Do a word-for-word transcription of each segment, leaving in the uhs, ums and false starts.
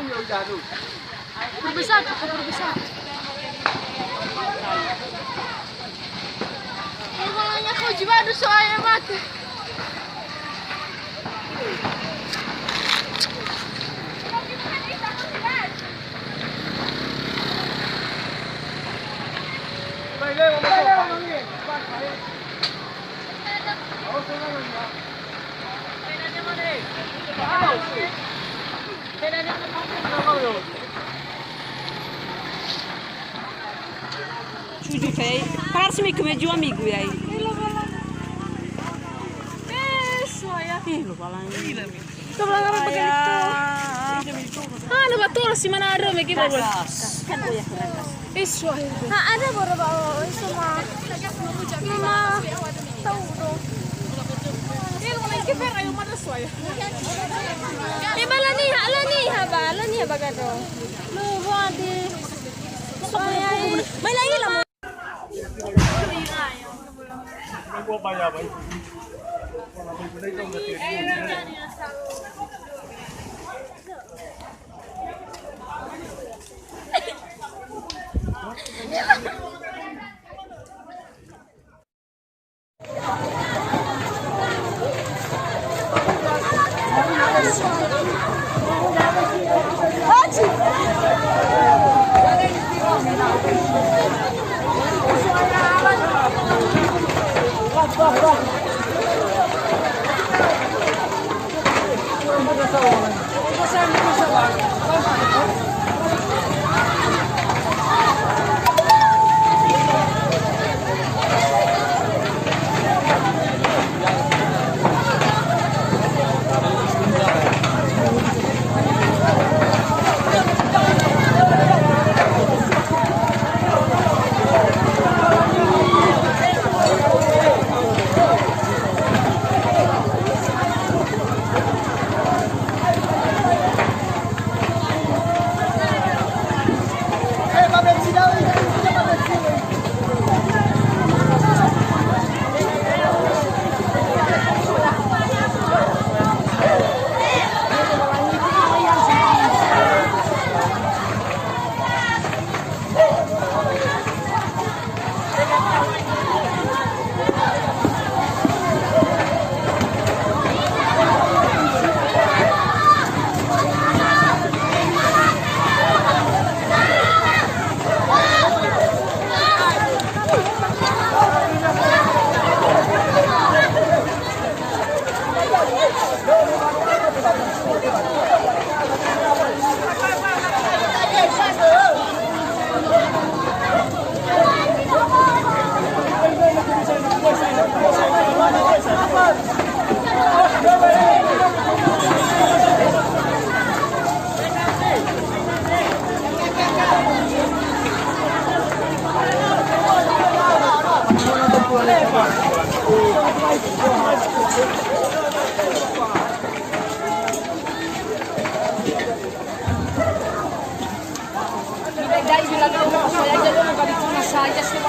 Berbesar, berbesar. Yang malanya kau jiwa dosa ayah mati. Tujuh kali. Kan harus mikir jua minggu ya. Eh, suaya. Eh, lupa lagi. Itu belakang apa kali itu? Ah, ada batu lah, si mana ada, Megi, bagus. Kan, oh ya, kan. Eh, suaya. Ha, ada baru bawa, oh, semua. Mama, tahu dong. Eh, lu lagi, Fer, ayo, mana suaya? Eh, bala ni, ha, la ni, ha, ba, la ni, ha, bagado. Lu, buat di. Suaya, eh. Mai lagi lah.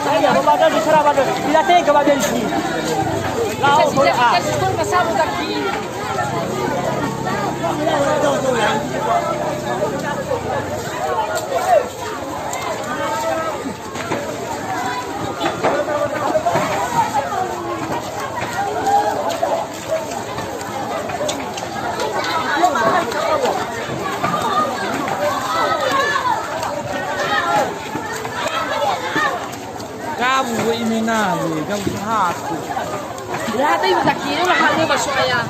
Saya, Bapak Dodi, serah, Bapak Dodi. Bila tega, Bapak Dodi, sini. Lau, boleh, ah. Gawu we imenale, gawu sahaku. Lata ibu sakit, lah hal dia masuk ayah.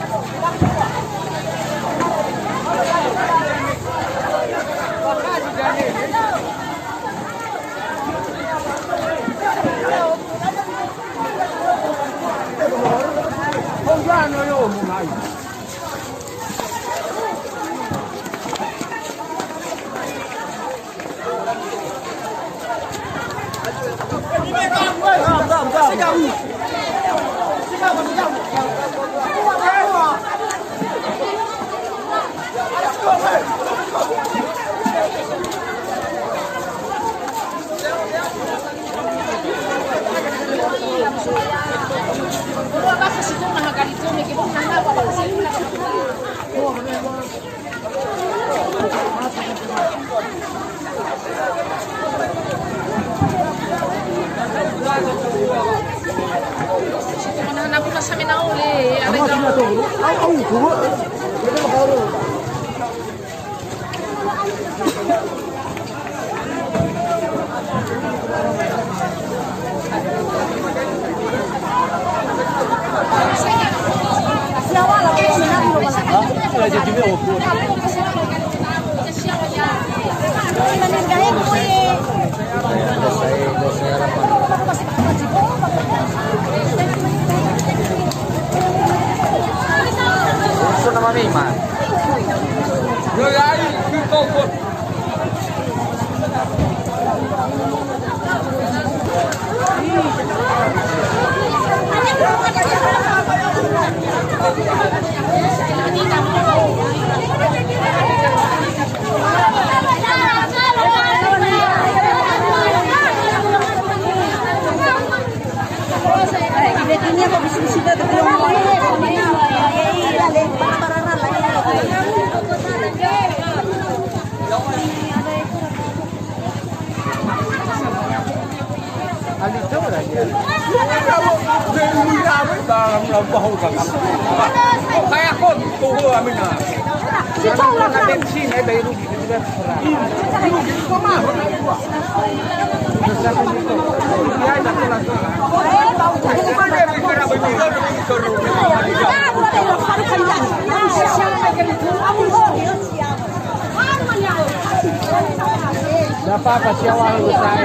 Nggak apa-apa, siapa yang besar.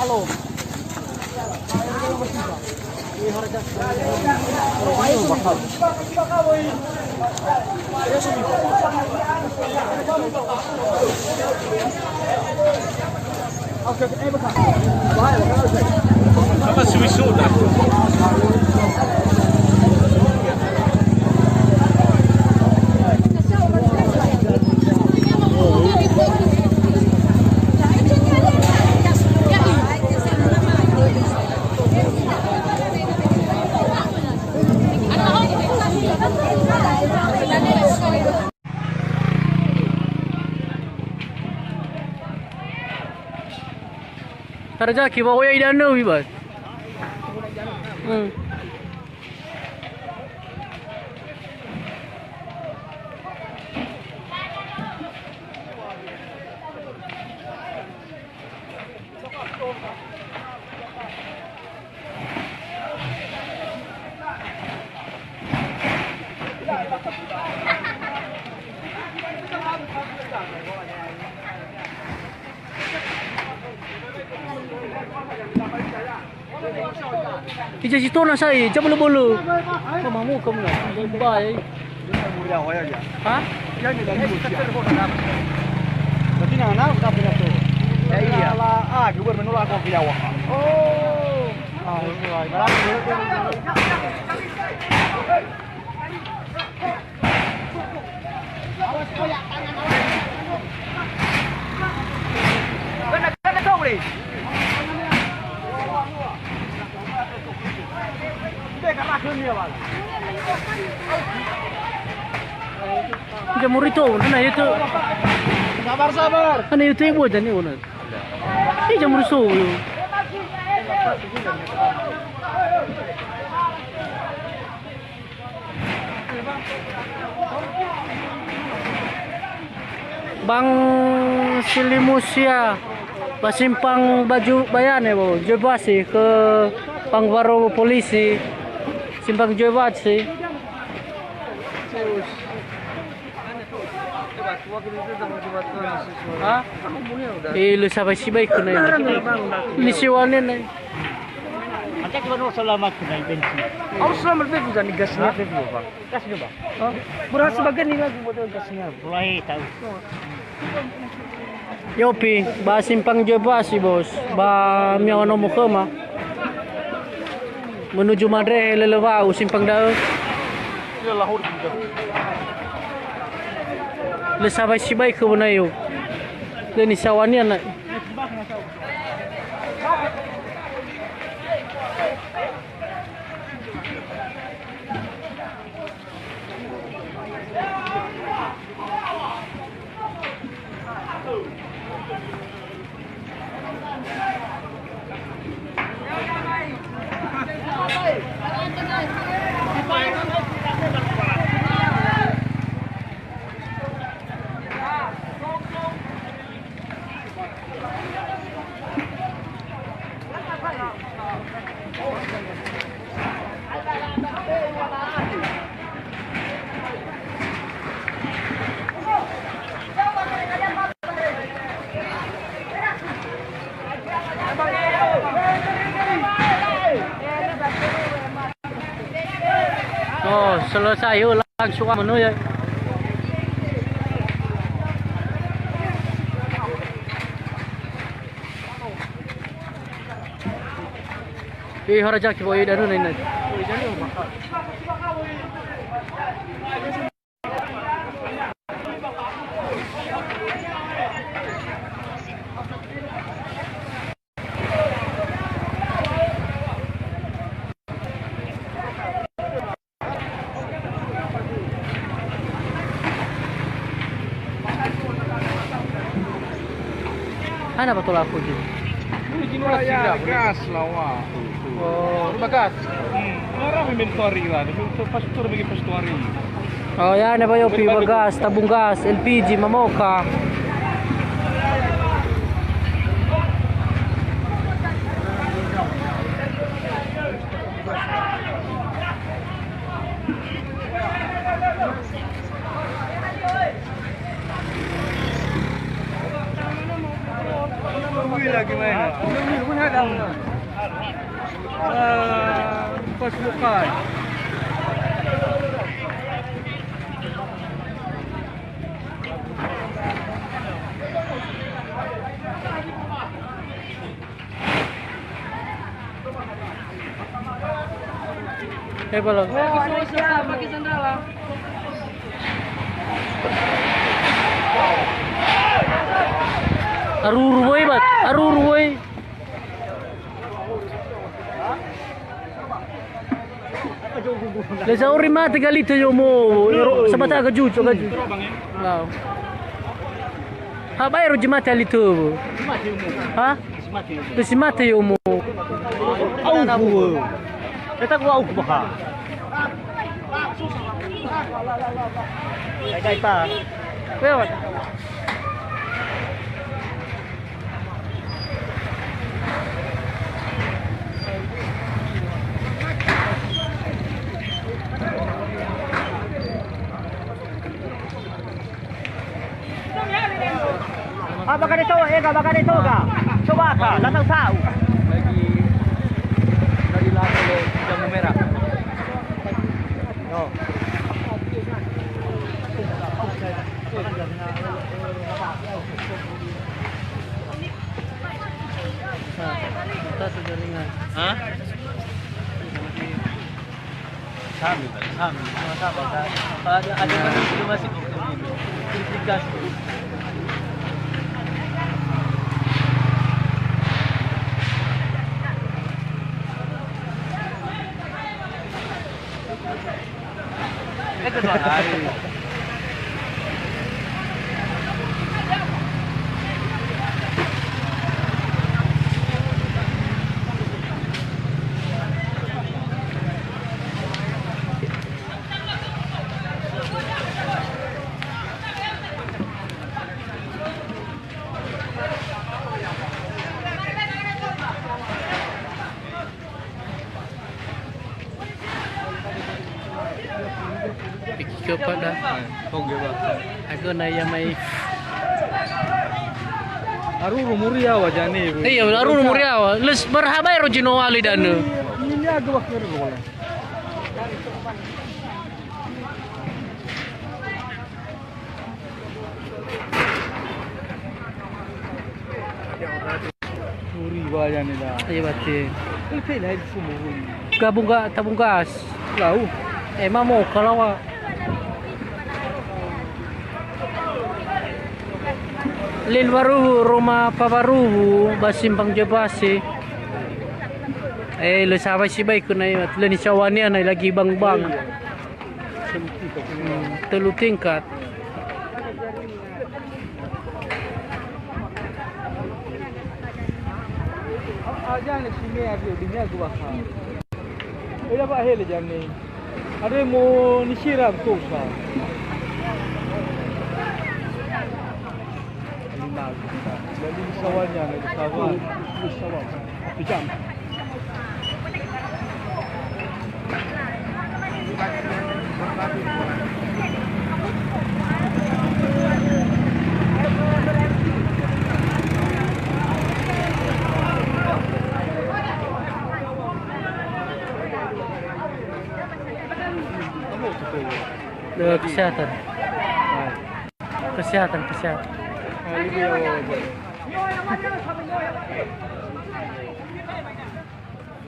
Halo. Sama suwi sudah. Tarazaki, ba oya idanö wi, Bas. Hmm. Ija si tona sai, ija bolo-bolo. Mama mu kamu na. Bye. Ha? Berarti na na ka pina to. Ya, iya. La, ah, gubernur aku ke Jawa. Oh. Ah, itu lah. Berarti Jamur itu, mana itu? Sabar, sabar. Mana itu ibu aja nih, mana? Ini jamur itu. Bang Silimusia, ba simpang baju bayane, bo, Joe Basi ke pangwaro polisi, simpang Joe Basi. Ha? Eh, lu sabai sibai kena ini. Ini siwane nih. Maka cuma no selamat kena bensin. Harus selamat deh, bukan gasnya deh, Bang. Gasnya, Bang. Oh, berhasil bagian ini lagi buat gasnya. Mulai tahu. Yopi, ba simpang Joe Basi, Bos. Ba miawa nomo khöma. Menuju Madre, lele wa'u simpang da'ö. Lö sabai sibai khö wona io. Lö nisawani ana. Selesai, yuk, langsung aman, yuk. Ih, hora jaki, boy, dan ini. Hana ba tola aku ji. Ini gini lah, ya, gas lah, wah. Oh. Rumah gas. Hmm. Orang main tuari lah. Dia pastor bagi pastor hari. Oh ya, ini ba yopi ba gas, tabung gas, L P G, mamoka. Eh, belum. Aruru woi, Bat. Aruru woi. Le za'ori mate galite yomo, ero sabata gajuju, gajuju. Lau. Ha, ba ero zi mate alito. Ha? Te si mate yomo. Auku. Kata ku auku baha. Kai, kai, pa. Lewat. Ah, bakane to, ega bakane to ga. Coba ka, la tahu-tahu. Lagi dari lama lo jamu merah. Oh. Hah? Sami, Pak, sami. Sama-sama, Pak. Kalau ada, ada masih, masih kok ini. Kritik gas. Iki kepada. Oke, Pak. Aku na ya mai. Aruru muri yaŵa jani, Bu. Iya, aruru muri yaŵa. Les berhaba ero jino wali danu. Ini aku wakil rola. Muri ba jani da. Iya, bati. Kan pede hai semua muri. Gabung ga, tabung gas. Lau. Eh, mamoka laŵa. Lin Waruwu, Roma Pawaruwu, ba simpang Jebasi. Eh, le sawai sibai kuna imat. Le ni sawania na lagi bang-bang. Hmm, telu tingkat. Aja ne sini aja dunia gua. Ela ba hele jani. Ada mau nisiram tuh sa. Lima. Jadi sawanya nih sawah. Sawah. Satu jam. Eh, kesehatan. Kesehatan, kesehatan.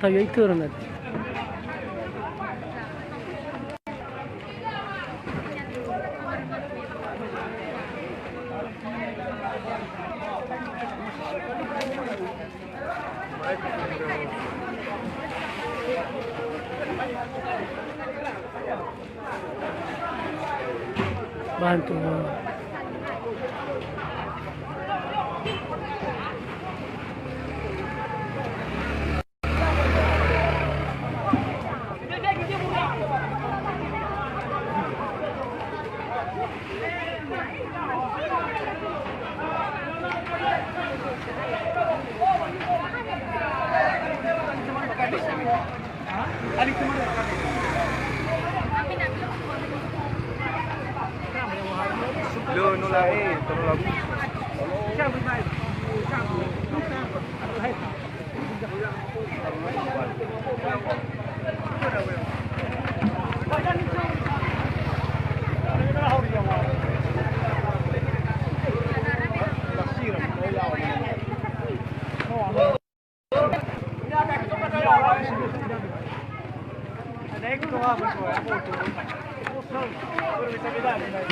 Tayo itu nanti. Bantu.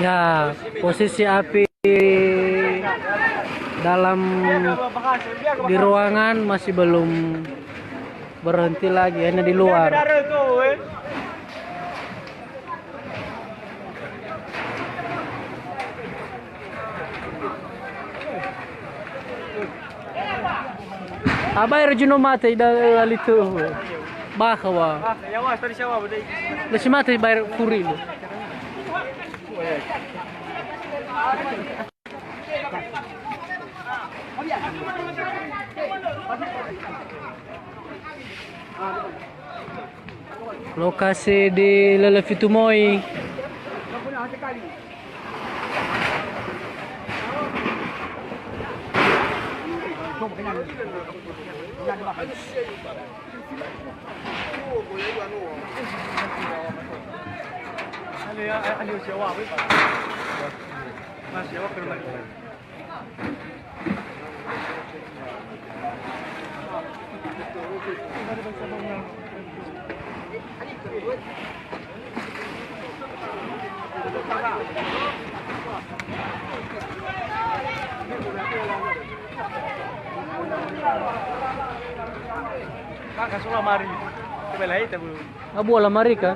Ya, posisi api dalam, di ruangan masih belum berhenti lagi, hanya di luar. Abai rajin no mate ida, eh, alitu. Bakha wa. Lesi mate bai furi lu. Lokasi di Lele Fitu Moi. Maka sola mari. Coba lah, itu, Bu. Abu ala marika.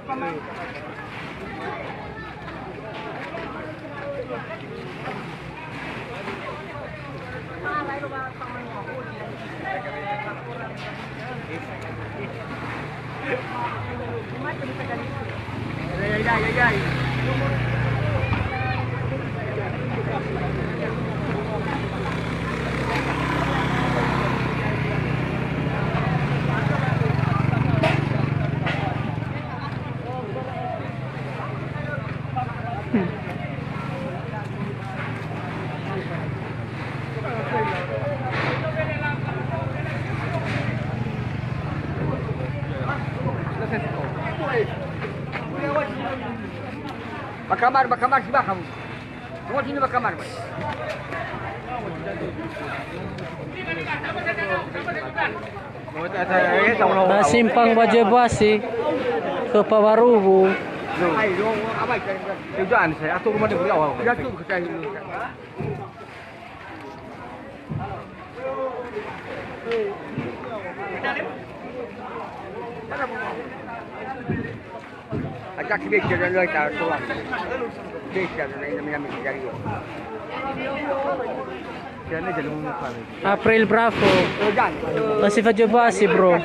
Ba kamar, ba kamar, si ba kamu. Kamu sini ba kamar, ba. Ba simpang Bajo Basi, khö Pawaruwu. Aca ki bete da noi ta toa. Bete da noi na mina mi dari. April Bravo. Masih Fajo Basi, bro.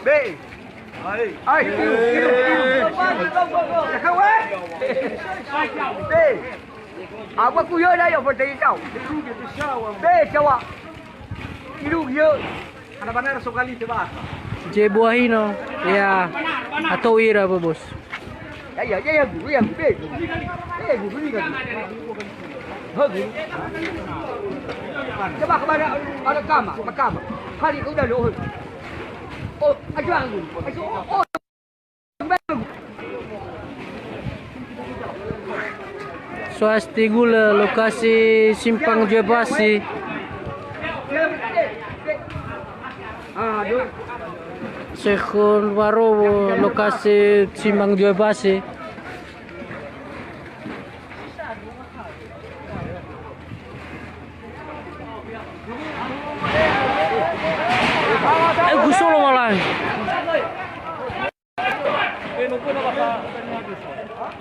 Be. Ai, kilu, kilu, kilu. Be. Apa ku yo da yo fo te kau? Be, cawa. Kilu yo. Ana banara so kali te ba. Je buahino. Ya. Atau ira apa, Bos? Ya, ya, ya, ya, guru, ya, guru, ya, guru. Ya, guru, ya, guru. Ha, guru. Coba kepada, pada kama, kama. Balik ke udah, Dok. Oh, aduh, aduh. Aduh, oh, oh. Swasti Gula, lokasi Simpang Jua Basi. Sekhon Warowo, lokasi Simpang Jua Basi. Eh, gusolo walai.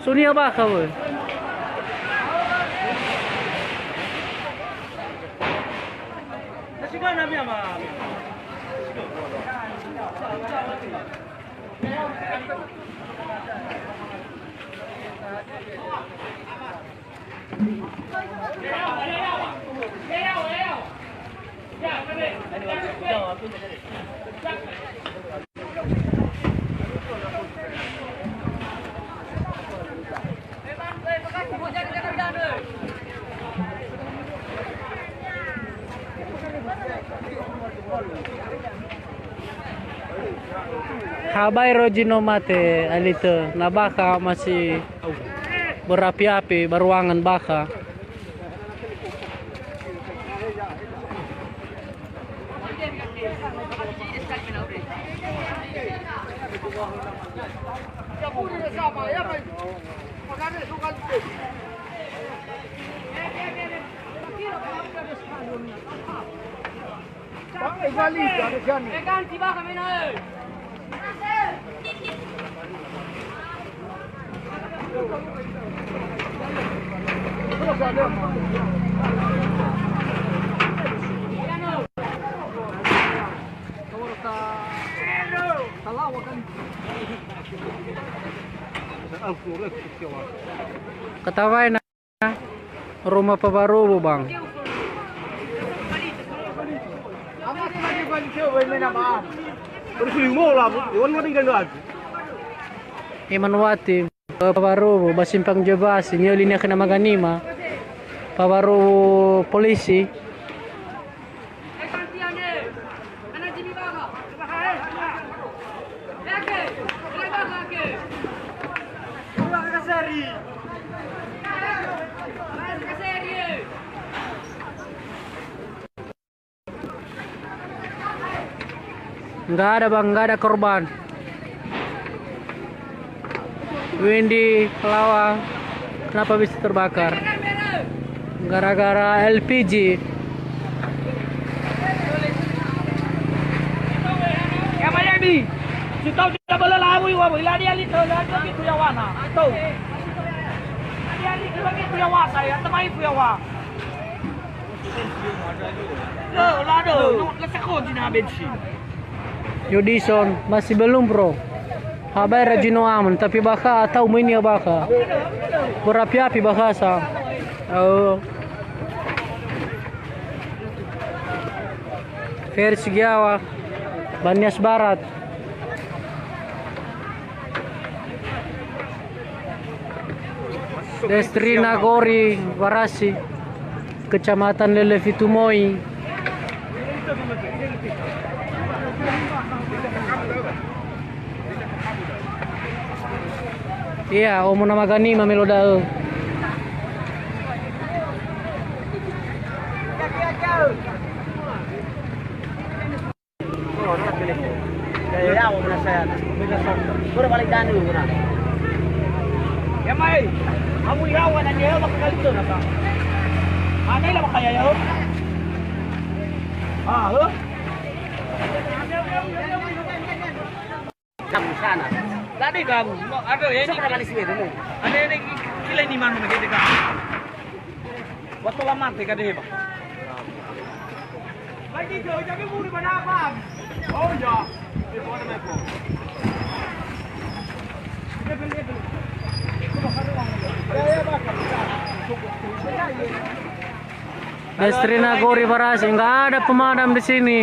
Sonia bakha, woi. Ha baero zi no mate alitö, na bakha masi berapi-api ba ruangan bakha. Ketawaina. Roma Pawarowo, bang. Iman wati, Pawarowo, ba Simpang Jua Basi, niöli nia khöna maganima. Pawarowo polisi. Nggak ada, bang, nggak ada korban. Windy Palawa, kenapa bisa terbakar? Gara-gara L P G. Ya, Mayami. Si tau tidak boleh lawi, wa, ila dia lito, la dia gitu ya wana. Tau. Dia gitu ya wasa ya, temai fu ya wa. Lo, lado, no, la sekolah di na bensin. Yudison, masih belum, bro. Habai rajin no aman, tapi bakha atau mini bakha. Berapi-api bakha sa. Oh. Ferry Sigiawa, Banyumas Barat. Destri Nagori Warasi, Kecamatan Lelefitumoi. Iya, omo na magani mamelo da'ö. Oh, na kele. Kayak yawa mana saya. Beda song. Beda balik danu mana. Ya mai. Kamu yawa dan dia bakal itu napa? Ada lah bakal ya. Ah, huh? Kamu sana. Tadi kamu. Ada ya ini. Ada ini kile ni mana gitu kan. Waktu lama teh kada hebat. Destri Nagori Warasi, nggak ada pemadam di sini.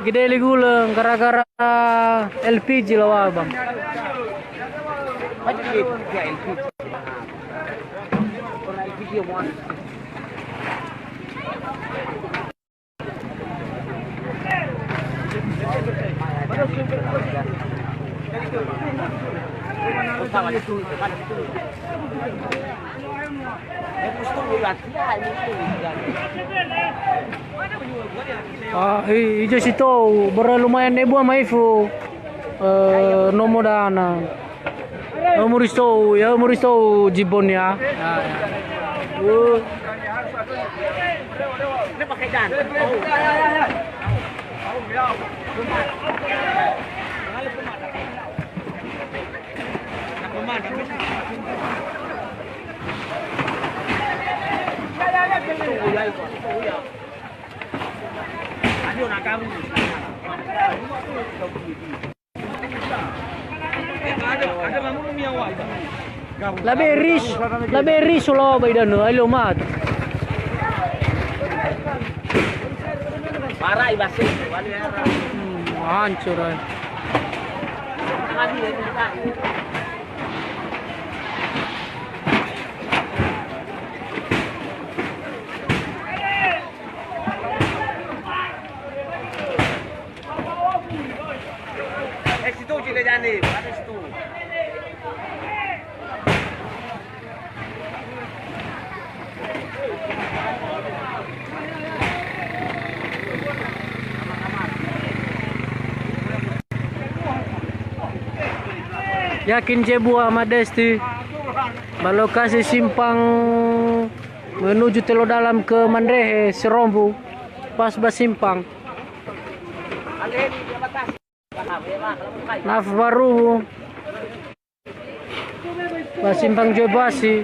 Gede ligulö gara-gara L P G lawa, Bang. Ah, i, i Jesi tou, börö lumayan ebua maifu, eh, nomo dana. Umur istou, ya, umur istou jibon ya. Ya, ya. Uh. Labe ris, labe ris lawa ba idanö, ailo mat. Bara ibase. Hmm, hancur, eh. Eh, situ, Cile Jani, ada situ. Yakin Jebua Madesti ba lokasi simpang menuju Telo Dalam ke Mandrehe, Sirombu, pas ba simpang. Naf Baruwu. Ba simpang Joy Basi.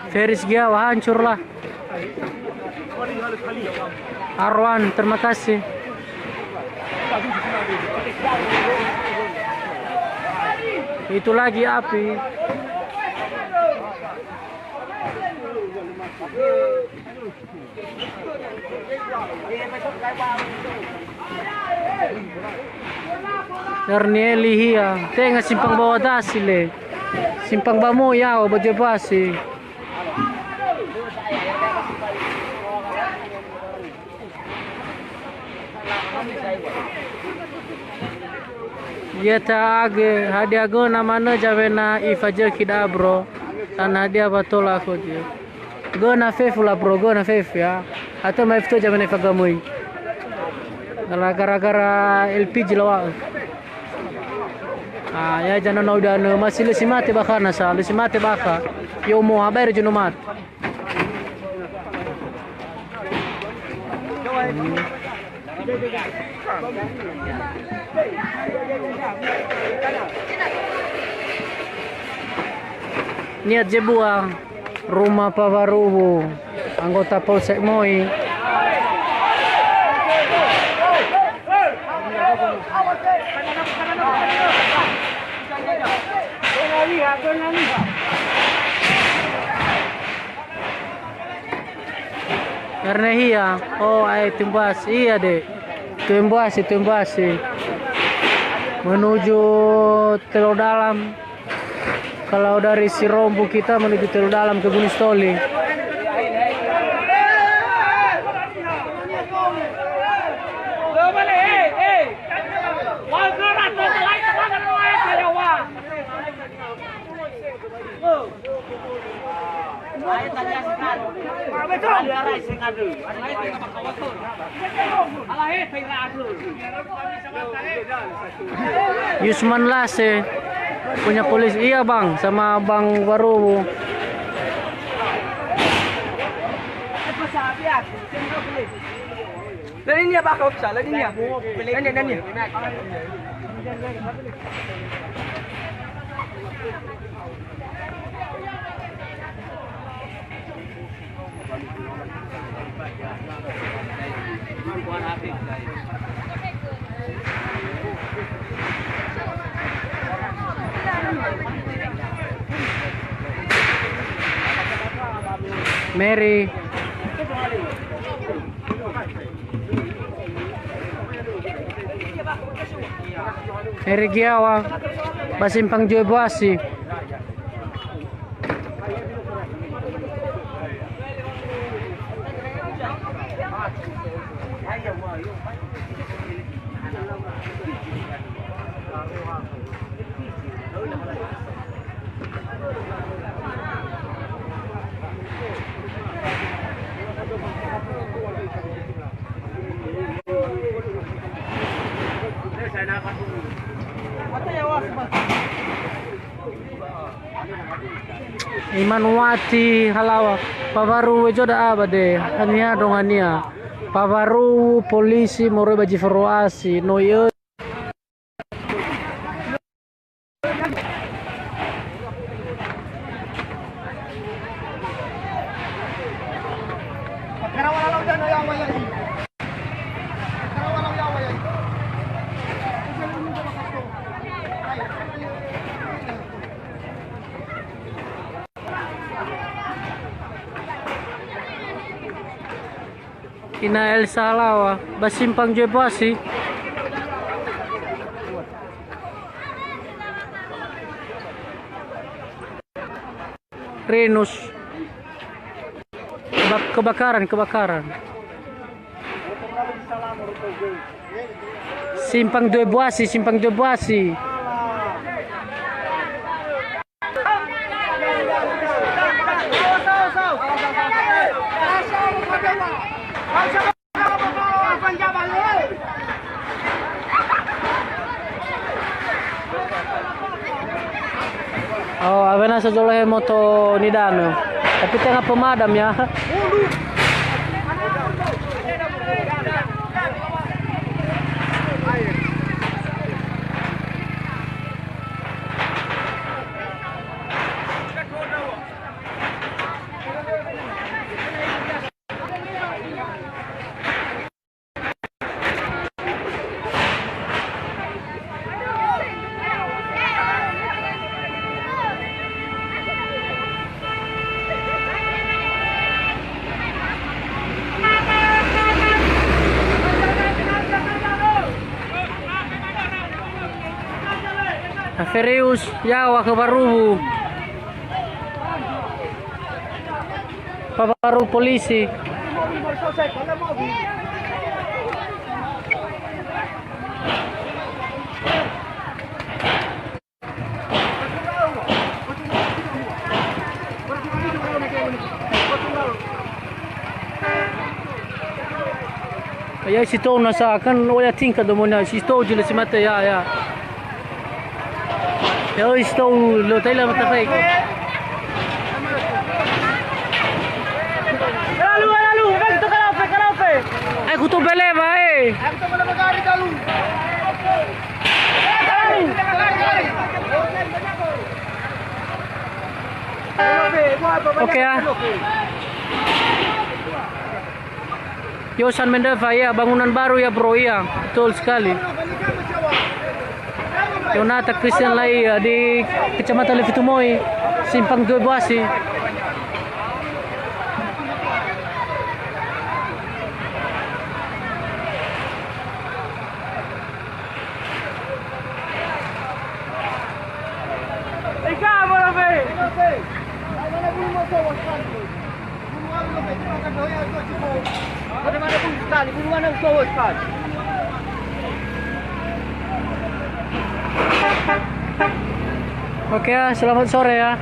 Feris Giawa hancurlah. Arwan, terima kasih. Itu lagi api. Ernieli hia, tenga simpang bawah dasi le. Simpang bamo yao ba Joy Basi. Ya'ita age, hadia göna manö zawena ifazökhi da'a, bro? Tanö hadia wa tola khöu? Göna fefu la, bro, göna fefu ya. Atö ma'ifu tö zawena ifagömöi. Gara-gara L P G lawa'ö. Ah, ya, zanono udanö, masih lö si mate bakha nasa, lö si mate bakha. Yo mo habae zönö mate. Niat Jebua, Ruma Pawaruwu, anggota Polsek Moi. Karena iya, oh, ae tumbas, iya deh. Tumbas, tumbas. Menuju Telo Dalam. Kalau dari Sirombu kita menuju Telo Dalam ke Gunung Sitoli. Yusman Lase. Punya polisi, iya, Bang, sama Bang Baru. Dari ini apa kau bisa? Dari ini ya? Dari ini, dari ini. Mary. Mary Giawa, ba simpang Joy Boasi. Iman wati halawa, pawaru wejo da'a ba de, haniha dongania, pawaru polisi moroi ba Jifroasi, noi oi. Ina Elsa halawa, ba simpang Joy Boasi. Renus. Keba-, kebakaran, kebakaran. Simpang Joy Boasi, simpang Joy Boasi. Oh, awena sajolohe moto nidanö. Tapi tenga pemadam ya. Aferius, yaŵa khö Baruwu. Pawaru polisi. Ya, si tou nasa kan oya tingkat domona, si tou jila si mata ya, ya. Ya, oi, stou, lo tai la mata fai ko. Lalu, lalu, bagi tu kalau pe, kalau pe. Ai, kutu bele, bae. Aku tu bele magari kalu. Oke, ya. Yosan Mendafa, ya, bangunan baru, ya, Bro, ya. Betul sekali. Yonata Christian Lai, ya, di Kecamatan Levitumoi, Simpang Dua Boasi. Oke ya, selamat sore ya.